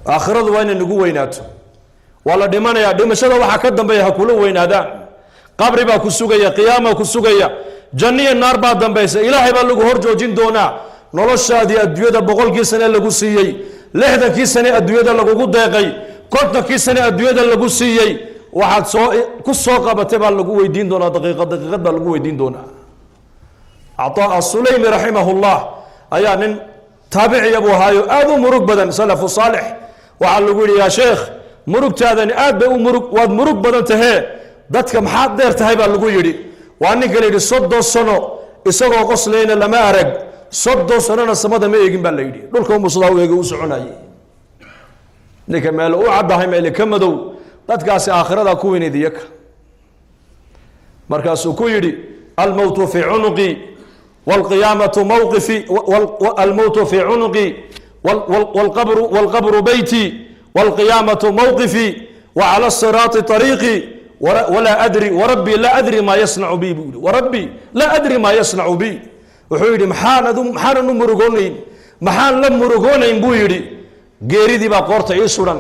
Aakhiradu waa inay nagu weynaato. Waa la dhimanayaa. Dhimashada waxaa ka dambeeya ha kula weynaadaan. Qabri baa ku sugaya, qiyaama ku sugaya, janniya naar baa dambaysa, Ilaahay baa lagu hor joojin doonaa. Noloshaadii adduunyada, 100kii sane lagu siiyey, 60kii sane adduunyada lagugu deeqay, 50kii sane adduunyada lagu siiyey, waxaad soo ku soo qabatay baa lagu weydiin doonaa. Daqiiqad daqiiqad baa lagu weydiin doonaa. Cataa Asuleymi raximahullah ayaa nin taabiciya buu ahaayo, aad u murug badan, salafu saalix. Waxaa lagu yidhi: "Yaa sheekh, murugtaadani aad bay u murug, waad murug badan tahee, dadka maxaad dheer tahay?" baa lagu yidhi. Waa ninka la yidhi 30 sano isagoo qoslayna lama arag, 30 sanona samada ma eegin baa la yidhi. Dhulka umusadaa u eegi u soconayay. Ninka meel u caddahay, meele ka madow, dadkaasi aakhirada ku weyneyd iyaka. Markaasuu ku yidhi: "Almowtu fii cunuqi wاlqiyaamatu mawqifi, almowtu fii cunuqi wاlqabru beyti wاlqiyaamatu mawqifi wacala الsiraati طariiqi, walaa adri, warabbi laa adri maa yasnacu bi," buu yihi. "Warabbi laa adri maa yasnacu bi." Wuxuu yidhi: "Maxaanan u murugoonayn, maxaan la murugoonayn?" buu yidhi. "Geeridii baa qoorta ii suran,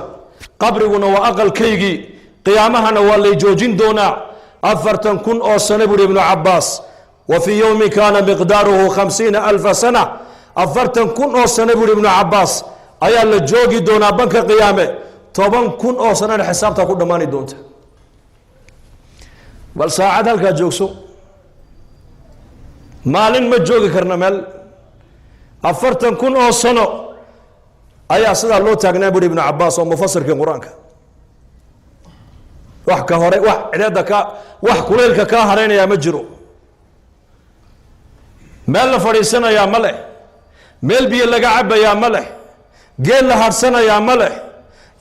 qabriguna waa aqalkaygii, qiyaamahana waa lay joojin doonaa 40,000 oo sano," buuhi Ibnu Cabaas. "Wa fii yowmi kaana miqdaaruhu 50,000 sana." 40,000 oo sano, buuhi Ibnu Cabaas, ayaa la joogi doonaa banka qiyaame. 10,000 oo sanana xisaabtaa ku dhammaani doonta. Bal saacad halkaa joogso, maalin ma joogi karna meel. 40,000 oo sano ayaa sidaa loo taagnaa, buuhi Ibnu Cabaas oo mufasirkii Qur-aanka. Wax ka hore, wax cideeda ka, wax kulaylka kaa haraynayaa ma jiro. Meel la fadhiisanayaa ma leh, meel biyo laga cabayaa ma leh, geel la hadhsanayaa ma leh.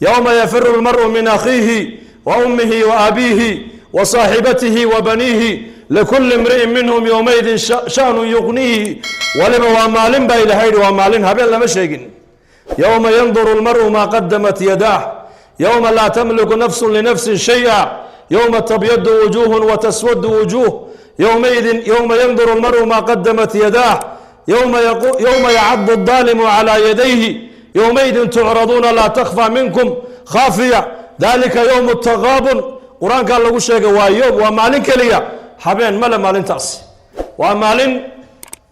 Yowma yafiru lmaru min akhiihi wa ummihi wa abiihi wa saaxibatihi wa baniihi, likulli imri'in minhum yowmaidin sha'nun yuqniihi. Waliba waa maalin baa Ilahay yidhi, waa maalin, habeen lama sheegin. Yowma yanduru lmaru maa qadamat yadaah, yowma laa tamliku nafsu linafsin shay'a, yowma tabyadu wujuuhun wa taswadu wujuuh, yowmaidin yowma yanduru lmaru maa qadamat yadaah, yowma yacadu الdaalimu calى yadayhi, yowmaidin tucraduuna laa takfى minkum khaafiya, dalika yowm taqaabun. Qur-aankaa lagu sheegay. Waa yowm, waa maalin keliya, habeen male maalintaasi. Waa maalin,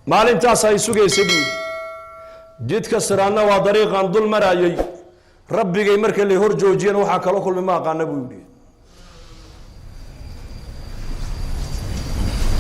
maalintaas ay sugaysa, buu yidhi. Jidka siraadna waa dariiqan dul maraayay. Rabbigay marka lay hor joojiyana waxaa kala kulmay ma aqaana, buu yidhi.